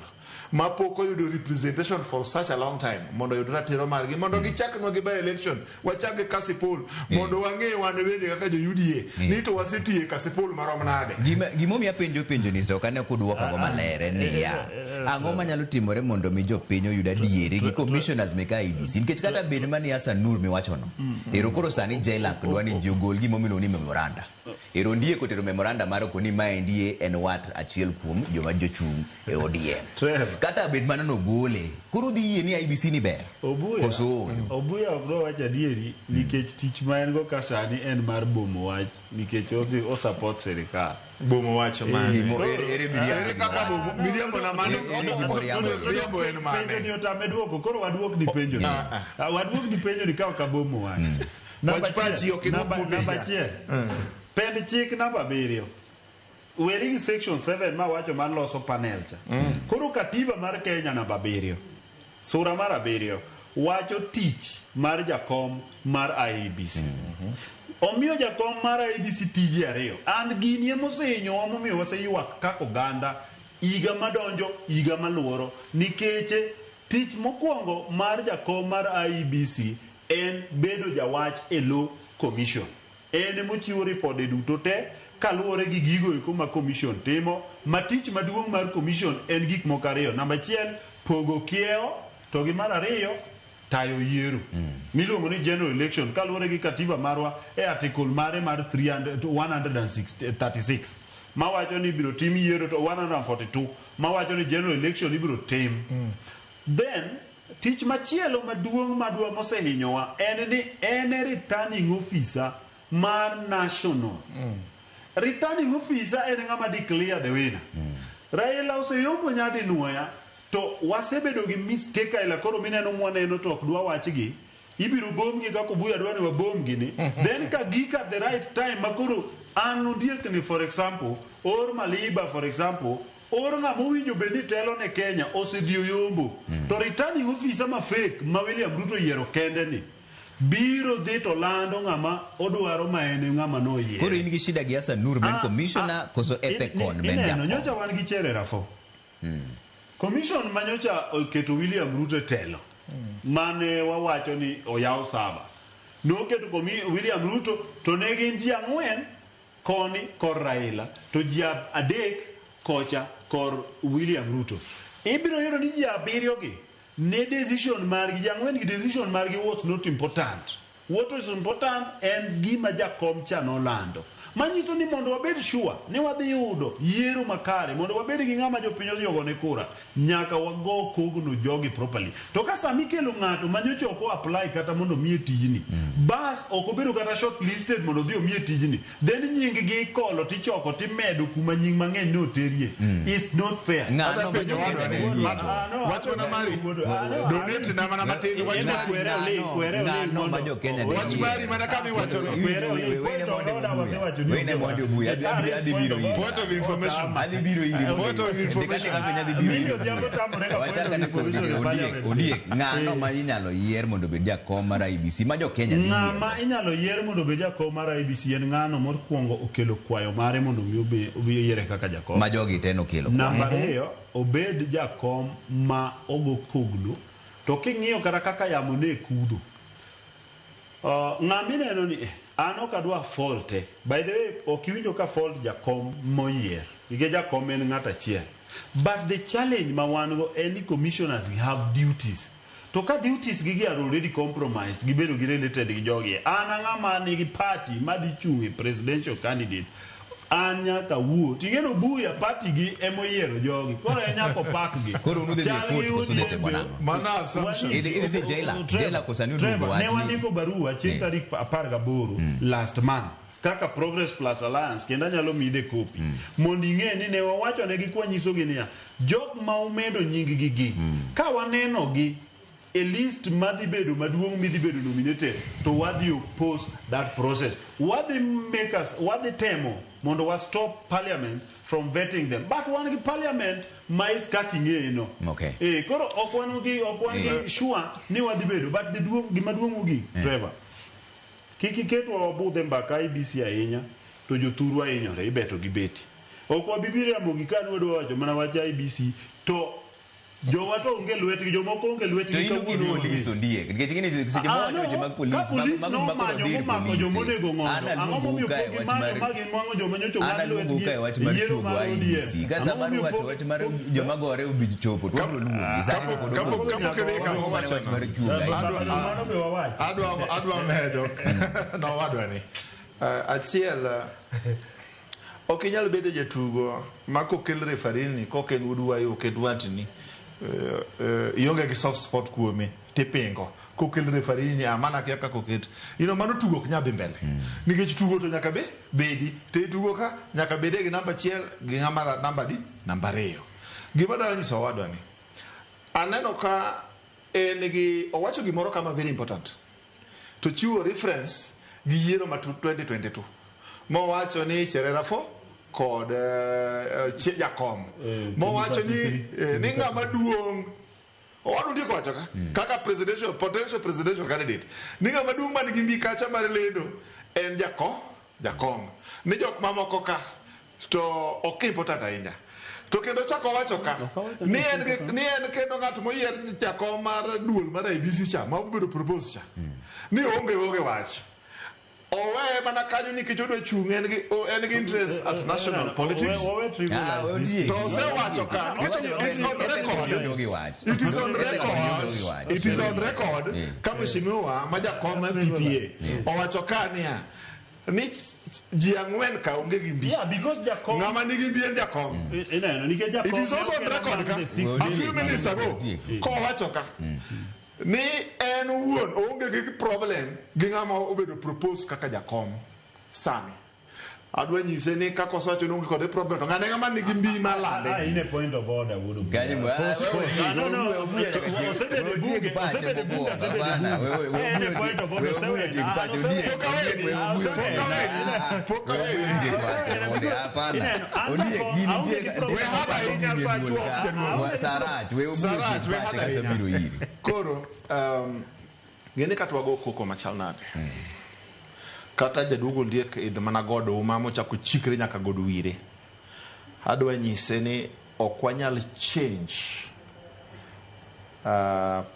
Ma pok oyudo representation for such a long time, mondo oyud ratiro margi, mondo gichaknwa gi by election, wachak gi Kasipul, mondo wang'e wan bende kaka jo UDA, ni to wasetiye Kasipul marom nade. Gimomiyo apenjo penjo ni to ok ane kudwokogo maler en niya, ang'o manyalo timore mondo mi jopiny oyud adieri gi commissioners mek IEBC? Nikech kata bed mani Hassan Nur miwachono, ero koro sani JLAC dwa ni ji ogol gimomiluongo ni memoranda. Ero Ondiek otero memoranda mar koni maendi en wat achiel kuom joma jochung' e ODM. Trevor. Kata bed mano nogole, koro dhi yie ni IEBC ni ber. Obuya, Koso ooyo? Obuya ok dwa wacho adieri nikech tich ma en go ka sani en mar bomo wach nikech odhi o support sirikal. Bomo wacho mane? Gimo, ere miriambo Ere kaka bomo? Miriambo na mane? Ere gimo riambo? Miriambo en mane? Penjo ni otame duoko, koro waduok ni penjo ni. Waduok ni penjo ni ka ok abomo wach. Namba Wach pachi achiel, ok iduok mopenja. namba achiel. Pend chik namba 7. Weri gi section 7 ma wacho mar loso panel cha. Koro katiba mar Kenya namba 7. Sura mar 7 wacho tich mar jakom mar IEBC. Omiyo jakom mar IEBC tije ariyo. An gini ema osehinyowa momiyo waseywak kaka oganda higa madonjo, higa maluoro, nikech tich mokwongo mar jakom mar IEBC en bedo jawach e lo commission. En emochiwo ripode duto te kaluwore gi gigo eko ma commission timo, ma tich maduong' mar commission en gik moko ariyo. Namba achiel, pogo kiewo, to gi mar ariyo, tayo yiero. Miluongo ni general election kaluwore gi katiba marwa e article mare mar three hundred, one hundred and sixty, thirty-six, mawacho ni ibiro tim yiero to 142 mawacho ni general election ibiro tim. Then tich machielo maduong' madwa mosehinyowa en ni en e returning officer mar national. Returning officer en ng'ama declare the winner. Raila oseyombo nyadinuoya to wasebedo gi mistake aila koro mineno mwaneno to ok dwa wachgi. Ibiro bomgi kaka Obuya dwa ni wabomgi ni. Then ka gik at the right time makoro an Ondiek ni for example, or Maliba for example, or ng'ama owinjo bed ni telo ne Kenya osedhi oyombo. To returning officer ma fake ma William Ruto oyiero kende ni biro dhi to lando ng'ama odwaro ma en e ng'ama noyier. Koro in gi shida gi Hassan Nur ben commissioner koso Ethekon ben Ineno, jakom? nyocha wan gi Cherera fo. Commission ma nyocha oketo William Ruto e telo mane wawacho ni oyaw saba noketo William Ruto to ne gin ji ang'wen koni kor Raila to ji adek kocha kor William Ruto. Ibiro yudo ni ji abiriyo gi ne decision margi, ji ang'wen gi decision margi was not important. What was important en gima jakom cha nolando. Manyiso ni mondo wabed sure ni wadhi yudo yiero makare, mondo wabed gi ng'ama jopiny odhi ogone kura, nyaka wago kogno jogi properly. To ka sama ikelo ng'ato ma nyocha ok o apply kata mondo omiye tijni, bas ok obedo kata shortlisted mondo odhi omiye tijni, then nying gi ikolo tichoko timedo kuma nying mang'eny ne oterie. It's not fair. Ng'ano Adwa ma penjo jokenya wadwa ne ni, yiego? wach mana mari, donate na mana matin, wach mari. Ng'ano ma jokenya ne Wach mari mana kama iwachono. Wene mondo Obuya, adhi biro iri. Point of information. Adhi biro iri. Point of information. Adhi biro iri. Wachak ane kod Ondiek, Ondiek, ng'ano ma inyalo yier mondo obed jakom mar IEBC ma jokenya dhi yiero? Ng'ama inyalo yier mondo obed jakom mar IEBC en ng'ano mokwongo okelo kwayo mare mondo mi obi oyiere kaka jakom. Ma jogi te nokelo. Namba ariyo, obed jakom ma ogo kogno to king'iyo kata kaka yamo ne kudho. Ng'ama ineno ni an ok adwa fault. By the way, ok iwinjo ka fault jakom moyier. Nikech jakom en ng'at achiel. But the challenge ma wan go en ni commissioners have duties. To ka duties gi are already compromised, gibedo gi related gi jogi. An ang'ama nigi party madhi chung' e presidential candidate. An nyaka wuo. Ting'eno Obuya party gi emoyiero jogi. Koro en nyaka opak gi. Koro unudhi dhi e Chal court gi koso udhi ODM timo nang'o? Mano assumption. Idhi jela, jela koso ni Trevor, oluongo ne wach ni- wandiko barua chieng' tarik 18 last month kaka Progress Plus Alliance kendo anyalo miyi the copy mondo ing'e ni ne wawacho negi kwanyisogi niya jok ma umedo nying gi gi ka waneno gi e list madhi bedo maduong' midhi bedo nominated to wadhi oppose that process wadhi make us wadhi temo mondo wa stop parliament from vetting them but wan gi parliament ma is kaka ing'eye no Okay. Koro ok wan gi ok wan gi sure ni wadhi bedo but the duong' gima duong' mogik Trevor kik iketwa wabudh e mbaka IEBC ahinya to jothurwa hinyore ibeto gi beti ok wabi biro Ramogi ka ni wadwa wacho mana wach IEBC to jowa to onge lwetgi jomoko onge To lwetgi in gi kawuono onge. polis Ondiek, nikech ing'e ni seche Ah, mawacho no, weche mag polis, ka polis mago ma koro nomanyo dhi ir momako polise. joma onego An ng'ondo ang'o aluongou momiyo kae pok wach gimanyo mar ma ginwang'o joma nyocha An ong'ad aluongou lwetgi kae wach e mar yiero chuogo mar ODM. IEBC. Ka Ang'o sama momiyo wacho pok- wach mar joma gore obi chopo to wabiro luongi. Sani to pod Kapok oluongi. kapok idhi kama Mana wach owachono. mar chuogo IEBC. Mano be wawach. Adwa medo nowadwa ni achiel ok inyal bedo jatugo ma kokel referee ni kok en wuod wayo ok en watni ionge gi soft spot kuome tipingo kokel referee ni amana akia kaka oket mano tugo ok nyal dhi mbele nikech tugo to nyaka be bedi to e tugo ka nyaka bede gi namba achiel gi ng'ama namba adi namba ariyo gima adwa nyiso owadwa ni aneno ka en gi owacho gimoro kama very important to chiwo reference gi yiero ma 2022 mowacho ni Cherera 4 kod jakom mowacho ni ni ng'ama duong' owadu ndiko wacho ka kaka presidential potential presidential candidate ni ng'ama duong' man gi mbi kacha mar lendo en jakom ni jok mamoko ka to ok important ahinya to kendo chako wacho ka ni en ni en kendo ng'at moyier jakom mar duol mar IEBC cha ma obedo propose cha ni onge wach oweye mana kanyo nikech odwa chung' en gi en gi interest at national politics Wawe Ah, trivialize this. Ondiek. to osewacho ka nikech it's on record it is on record it is on record ka mheshimiwa ma jakom mar PPA owacho ka niya ni ji ang'wen ka onge gi mbi Yeah, because jakom ng'ama nigi mbi en jakom ineno nikech jakom it is also on record ka the six a few minutes ago kowacho ka ni en wuon oonge gi problem gi ng'ama obedo propose kaka jakom sani Adwa nyise ni kaka osewacho ni onge kode problem to ng'ane ng'ama nigi mbi mar lande. Ah, in a point of order, wuod Obuya. Kanyo bwa- Pause, pause. Ah, no, no. Obuya nyaka tiek- Osebedo e we otiek bunge, pache osebedo e bunge, mokwongo, osebedo e hapana, bunge. we Eh, in a Obuya point of order, we Obuya osebedo. otiek Ah, pache, osebedo. Ondiek, Pok aweni. Ondiek, we Obuya Osebedo. otiek. Ah, Pok we aweni. Obuya otiek pache mondi, hapana. Ineno, an Ondiek, ako- gini aonge nitie gi ka- problem. We haba ahinya nitie sa duol chuok, ka. jaduong'. Wa- Sarach, we Obuya Sarach, otiek we pache haba kasa ahinya. biro iri. Koro ng'eni kata wago koko machal nade. Kata jaduong' Ondiek idh mana god uma mochako chikre nyaka god wire. Adwa nyise ni ok wanyal change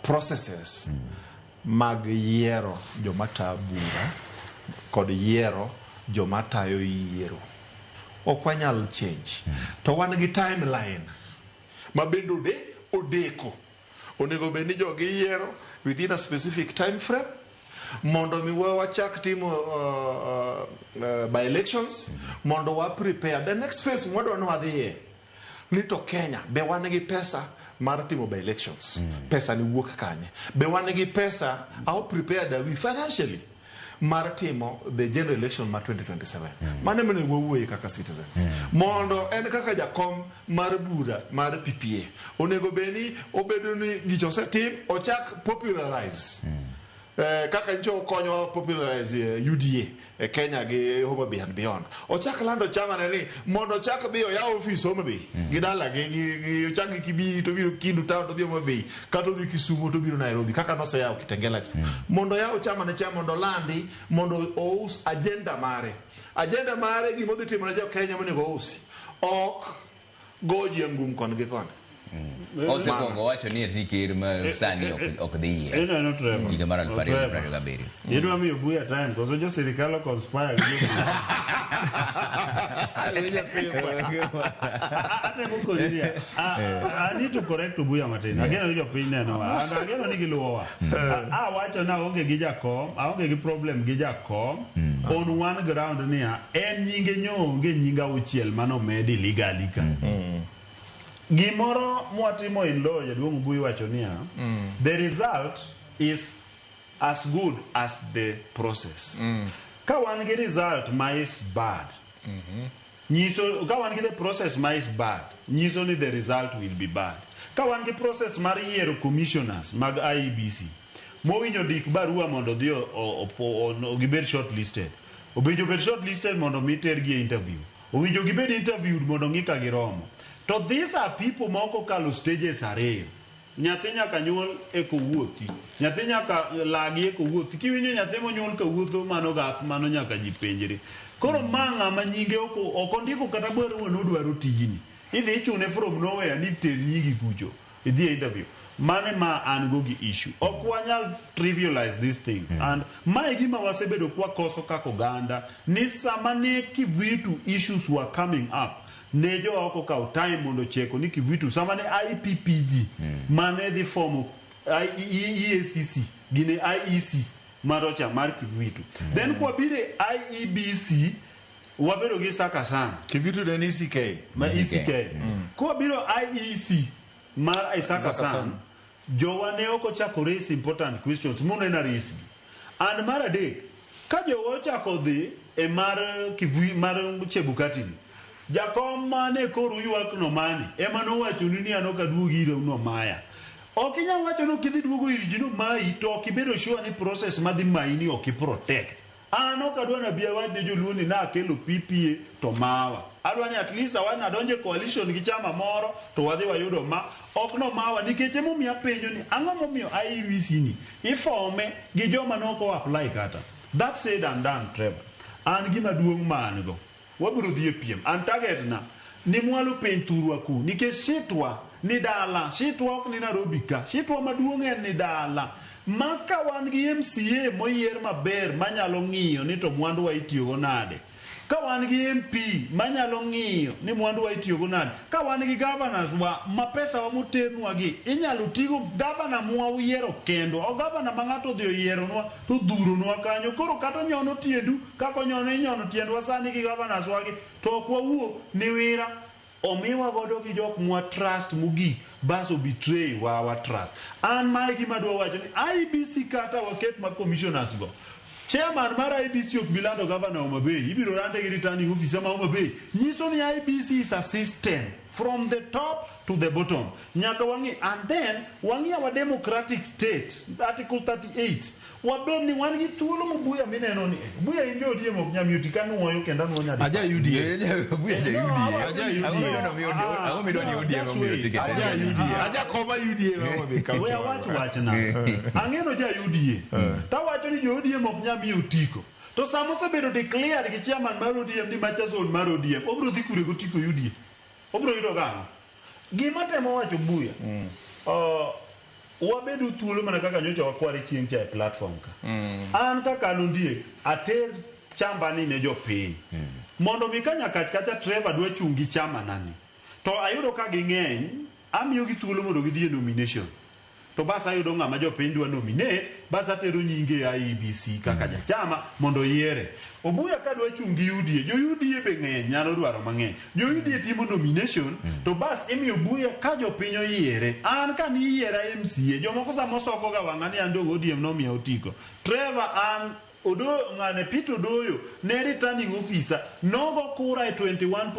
processes mag yiero joma tayo bura kod yiero joma tayo yiero. Ok wanyal change. To wan gi timeline ma bende odeko. Onego bed ni jogi yiero within a specific time frame mondo mi wachak timo by elections mondo wa prepare the next phase mwadwa ni wadhiye ni to Kenya be wan gi pesa mar timo by elections. Pesa ni wuok kanye? Be wan gi pesa? How prepared are we financially mar timo the general election mar 2027? Mano ema onego wawuoye kaka citizens. Mondo en kaka jakom mar bura mar PPA onego bed ni obedo ni gicha osetim ochak popularize. Kaka ncho okonyowa popularize UDA e Kenya gi Homa Bay and beyond. Ochak lando chama ne ni mondo ochak bi oyaw ofis Homa Bay gi dala gi ochak gi Kibiri to biro Kindu town to dhi Homa Bay kata odhi Kisumu to biro Nairobi kaka noseyawo Kitengela cha. Mondo oyaw chama ne cha mondo olandi mondo ous agenda mare. Agenda mare gima odhi timo ne jo Kenya monego ousi. Ok go ji angum koni gi koni. Osekwongo wacho ni ni ker ma sani ok dhi yier. Ineno Trevor. Higa mar Trevor. 2027. Idwa miyo Buya time koso jo sirikal conspire gi jo Atemo koni niya, I need to correct Obuya matin. Ageno ni jopiny nenowa. And ageno ni giluwowa. Awacho ni aonge gi jakom, aonge gi problem gi jakom. On one ground niya, en nyinge nyo onge nying auchiel manomedi legally ka. Gimoro mwatimo in law jaduong' Obuya wacho niya, the result is as good as the process. Ka wan gi result ma is bad, nyiso ka wan gi the process ma is bad, nyiso ni the result will be bad. Ka wan gi process mar yiero commissioners mag IEBC, mowinjo ndik barua mondo odhi gibed shortlisted. Owinjo bed shortlisted mondo mi tergi e interview. Owinjo gibed interviewed mondo ng'i ka giromo. To these are people ma ok okalo stages ariyo. Nyathi nyaka nyuol eka owuothi. Nyathi nyaka lagi eka owuothi. Kiwinjo nyathi monyuol ka wuotho mano gath mano nyaka ji penjre. Koro ma ng'ama nyinge ok ondiko kata barua nodwaro tijni. Idhi ichune from nowhere ni ter nyingi kucho. Idhi e interview. Mane ma an go gi issue. Ok wanyal trivialize these things. And mae gima wasebedo kwakoso kaka oganda ni sama ne Kivuitu issues were coming up ne jowa ok okawo time mondo cheko ni Kivuitu sama ne IPPG mane dhi fomo EACC gine IEC marocha mar Kivuitu. Then kwabire IEBC wabedo gi Isaka Sang Kivuitu ne ni ECK. ma ECK. ECK. Kwabiro IEC mar Isaka Isaka Sang Sang. jowa ne ok ochako raise important questions muneno raise gi. And mar adek, ka jowa ochako dhi e mar Kivui mar Chebukati ni, jakom mane koro ywak no mane ema nowachonu ni an ok aduog ire nomaya. Ok inyal wacho ni ok idhi duogo ir ji nomayi to ok ibedo sure ni process madhi mayi ni ok i protect. An ok adwa nabi awach ne joluo ni nakelo PPA to mawa. Adwa ni at least awach ni adonjo e coalition gi chama moro to wadhi wayudo ma. Ok nomawa nikech emomiyo apenjo ni ang'o momiyo IEBC ni ifome gi joma ne ok o apply kata. That said and done, Trevor. An gima duong' ma an go. Wabiro dhi e piem. An target na ni mwalo piny thurwa ku nikech sitwa ni dala, sitwa ok ni Nairobi ka. Sitwa maduong' en ni dala. Ma ka wan gi MCA moyier maber manyalo ng'iyo ni to mwanduwa itiyogo nade. Ka wan gi MP manyalo ng'iyo ni mwanduwa itiyogo nade. Ka wan gi governors wa ma pesa wa moternwa gi inyalo tigo governor mwa uyiero kendwa. O governor ma ng'ato odhi oyieronwa to odhuronwa kanyo. Koro kata onyono tiendu kaka onyono inyono tiendwa sani gi governors wa gi to ok wawuo ni wira omiwa godo gi jok mwa trust mogik bas o betray wa our trust. An mae gima adwa wacho ni IEBC kata waket ma commissioners go. Chairman mar IEBC ok bi lando governor Homa Bay, ibiro lande gi returning officer ma Homa Bay. Nyiso ni IEBC is a system from the top to the bottom. Nyaka wang'i and then wang'i our democratic state, Article 38. Wabed ni wan gi thuolo mobuya mineno ni buya in jo ODM ok nyal miyo tik anuoyo kendo anuo nyadi. Aja UDA. Buya ja UDA. Aja UDA. Ang'o midwa ni ODM omiyo tiket? Aja UDA. Aja koma UDA ma Homa Bay County. We awach wachna. Ang'eno ja UDA. Tawacho ni jo ODM ok nyal miyo otiko. To sama osebedo declared gi chairman mar ODM ni macha zone mar ODM, obiro dhi kure gotiko UDA. Obiro yudo gang'o? Gima temo wacho buya. Wabedo thuolo mana kaka nyocha wakware chieng' cha e platform ka. An kaka an ondiek, ater chamba ni ne jopiny. Mondo mi ka Nyakach kacha Trevor dwa chung' gi chama nani. To ayudo ka ging'eny, amiyogi thuolo mondo gidhi e nomination. To bas ayudo ng'ama jopiny dwa nominate, bas atero nyinge e IEBC kaka jachama mondo oyiere. Obuya ka dwa chung' gi UDA, jo UDA be ng'eny nyalo dwaro mang'eny. Jo UDA timo nomination, to bas imiyo Obuya ka jopiny oyiere. An ka niyiera MCA, jomoko sama osoko ga wang'a ni an dong ODM nomiya otiko. Trevor an Odoyo ng'ane Peter Odoyo ne returning officer nogo kura e 21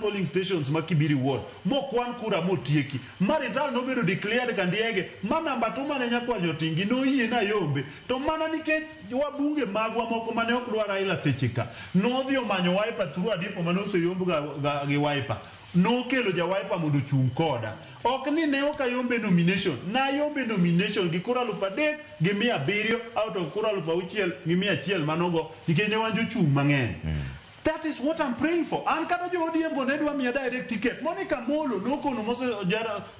polling stations ma Kibiri ward mokwan kura motieki ma result nobedo declared Kandiege ma namba 2 mane Nyakwar Nyotingi noyie na yombe to mana nikech wabunge magwa moko mane ok dwar Raila seche ka nodhi omanyo Wiper through Adipo mane oseyomb ga gi Wiper nokelo ja Wiper mondo ochung' koda. Ok ni ne ok ayombe nomination, nayombe nomination gi kura 3,700 out of kura 6,100 manogo nikech ne wan jochung' mang'eny. That is what I'm praying for. An kata jo ODM go ne dwa miya direct ticket. Monica Molo nokono mose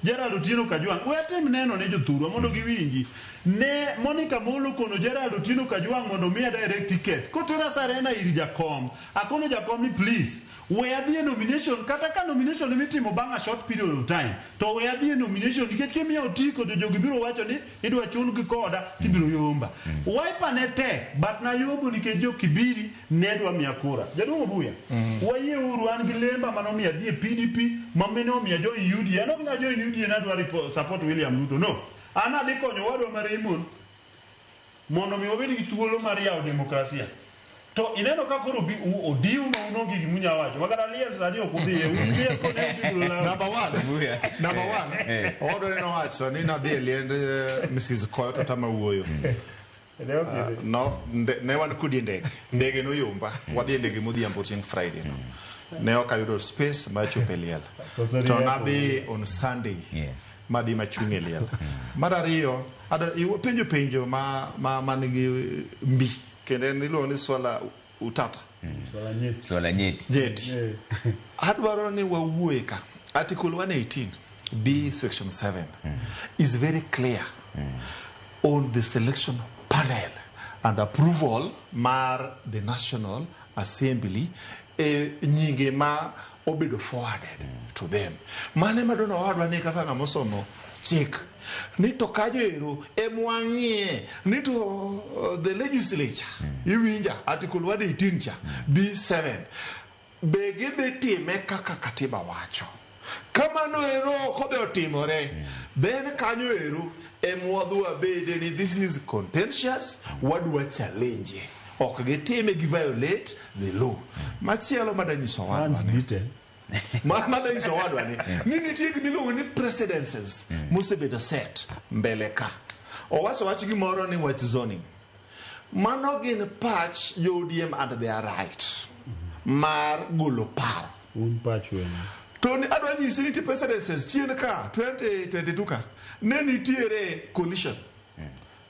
Gerald Otieno Kajwang'. We atim neno ne jothurwa mondo giwinji. Ne Monica Molo kono Gerald Otieno Kajwang' mondo miya direct ticket. Kotera Serena ir jakom. Akono jakom ni please we adhi e nomination kata ka nomination emitimo bang' a short period of time to we adhi e nomination nikech kimiya otiko to jogi biro wacho ni idwa chun gi koda tibiro yomba. Wiper ne tek but nayombo nikech jo Kibiri ne dwa miya kura. Jaduong' Obuya, wayie uru an gi lemba manomiyo adhi e PDP ma mine omiya join UDA. An ok nyal join UDA nadwa support William Ruto. No. An adhi konyo owadwa ma Raymond mondo mi wabed gi thuolo mar yawo demokrasia. To ineno ka koro odiw ma un onge gima unya wacho. Ma kata liel sani ok udhiye. Un liel kone utibiro lawo. Number one. Number one. Owadwa ne nowacho ni nadhi e liend Mrs. Koyo to tama wuoyo. No, ne wan kodi e ndege. Ndege noyomba. Wadhi e ndege modhiambo chieng' Friday no. Ne ok ayudo space mar chopo e liel. To nadhi on Sunday. Yes. Madhi machung' e liel. Mar ariyo, penjo penjo ma nigi mbi. Kendo en iluongo ni swala utata. Swala nyeti. Swala nyeti. Nyeti. Adwaro ni wawuoye ka. Article 118 B section 7 is very clear on the selection panel and approval mar the National Assembly e nyinge ma obedo forwarded to them. Mane madono owadwa ni kaka ng'ama osomo chik ni to kanyo ero emwang'iye ni to the legislature iwinja article 118 cha B7 be gidhi time kaka katiba wacho. Kamano ero ok odhi otimore, then kanyo ero emwadwa bede ni this is contentious, wadwa challenge. Ok gitime gi violate the law. Machielo madanyiso owadwa ni madanyiso owadwa ni ni nitie gima iluongo ni precedences mosebedo set mbele ka. Owacho wach gimoro ni wach zoning. Mano gin pach jo ODM and their right mar golo paro. Un pach wena. To ni adwa nyisi nitie precedences chien ka 2022 ka ne nitiere coalition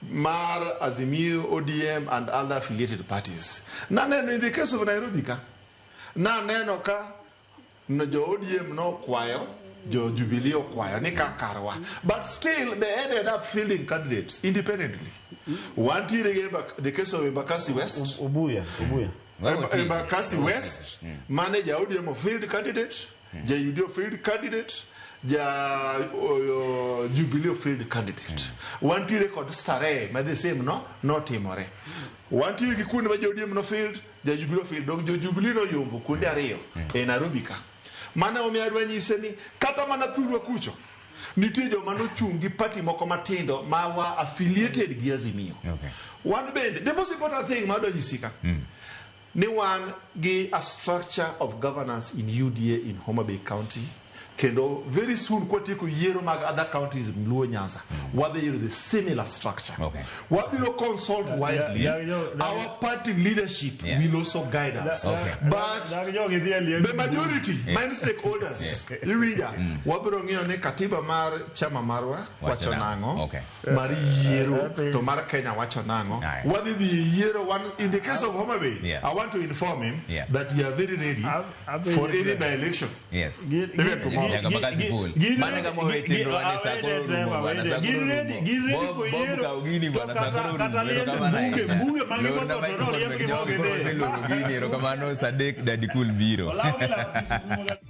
mar Azimio, ODM and other affiliated parties. Naneno in the case of Nairobi ka, naneno ka no jo ODM nokwayo, jo Jubilee okwayo ni ka karwa. But still they ended up fielding candidates independently. Wantiere gi the case of Embakasi West. Obuya, Obuya. Embakasi West, mane ja ODM field candidate, ja UDA field candidate, ja Jubilee field candidate. Wantiere kod Starehe ma the same no notimore. Wantiere gi kuonde ma jo ODM no field, ja Jubilee field, dong jo Jubilee no yombo kuonde ariyo e Nairobi ka. Mano omiyo adwa nyise ni kata mana thurwa kucho. Nitie joma nochung' gi party moko matindo ma wa affiliated gi Azimio. Wan bende, the most important thing ma adwa nyisi ka, ni wan gi a structure of governance in UDA in Homa Bay County kendo very soon kwatieko yiero mag other counties in Luo Nyanza wadhi yudo the similar structure. Wabiro consult widely. Our party leadership will also guide us. But Dag jogi dhi e liend the majority, main stakeholders, iwinja, wabiro ng'iyo ni katiba mar chama marwa wacho nang'o, mar yiero to mar Kenya wacho nang'o. Aye. Wadhi dhi e yiero wan, in the case of Homa Bay, I want to inform him that we are very ready for any by-election. Even tomorrow. Nyaka makasi pul. Mano kama weche chenro wane sa koro rumo bwana sa koro rumo. Gin ready Bob for Bob yiero. kaw gini To bwana sa kata koro kata rumo. liend Erokamano bunge ahinya. bunge ma Lorna gibotho to microphone noriemb mek gi jogi koro mogidhi. oseloro gini. Erokamano Sadek Daddy Cool biro. Olaw gi lap.